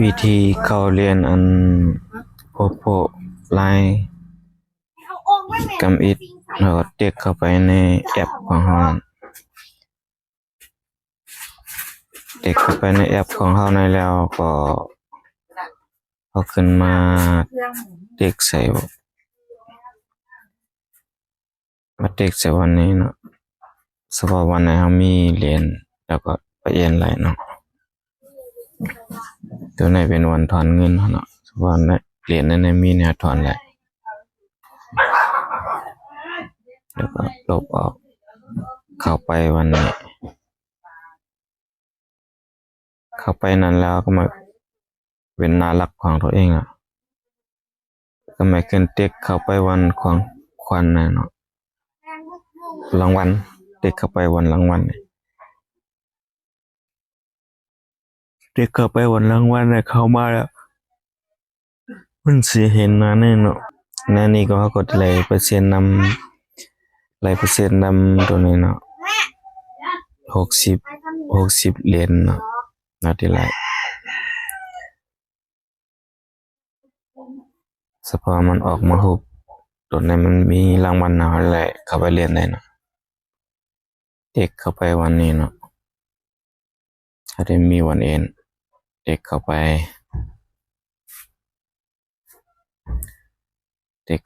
ວິທີເຂົ້າຫຼຽນອັນໂພໂພລາຍກຳອິດ ເຮົາກໍເຕັກເຂົ້າໄປໃນແອັບຂອງເຮົານັ້ນ ເຕັກເຂົ້າໄປໃນແອັບຂອງເຮົານັ້ນແລ້ວກໍເອົາຂຶ້ນມາເຕັກໃສ່ ມາເຕັກໃສ່ວັນນີ້ເນາະ ສະເພາະວັນໃດເຮົາມີຫຼຽນ ແລ້ວກໍໄປແອັນໄດ້ເນາະ ໂຕນີ້ເປັນວັນຖອນເງິນເນາະ ສະເພາະຫຼຽນໃນນີ້ມີແນວຖອນໄດ້ ແລ້ວກໍລົບອອກ ເຂົ້າໄປວັນນີ້ ເຂົ້າໄປນັ້ນແລ້ວກໍມາເປັນໜ້າຫຼັກຂອງຕົວເອງລະ ກໍມາຂຶ້ນເຕັກເຂົ້າໄປວັນຂອງຂວັນນະເນາະ ລາງວັນ ເຕັກເຂົ້າໄປວັນລາງວັນນີ້ ເຕັກເຂົ້າໄປວັນລາງວັນນະ ເຂົ້າມາແລ້ວ ມັນຊິເຫັນໜ້ານີ້ເນາະ ໜ້ານີ້ກໍເຮົາກໍໄດ້ເປີເຊັນນຳ ໄດ້ເປີເຊັນນຳຕົວນີ້ເນາະ ຫົກສິບ ຫົກສິບຫຼຽນເນາະ ໜ້າທີ່ໄດ້ ສະເພາະມັນອອກມາຮູບຕົວໃດມັນມີລາງວັນເນາະ ເຮົາໄດ້ເຂົ້າໄປຫຼຽນໄດ້ເນາະ ເຕັກເຂົ້າໄປວັນນີ້ເນາະ ເຮົາໄດ້ມີວັນເອັນ ເຕັກເຂົ້າໄປ ເຕັກ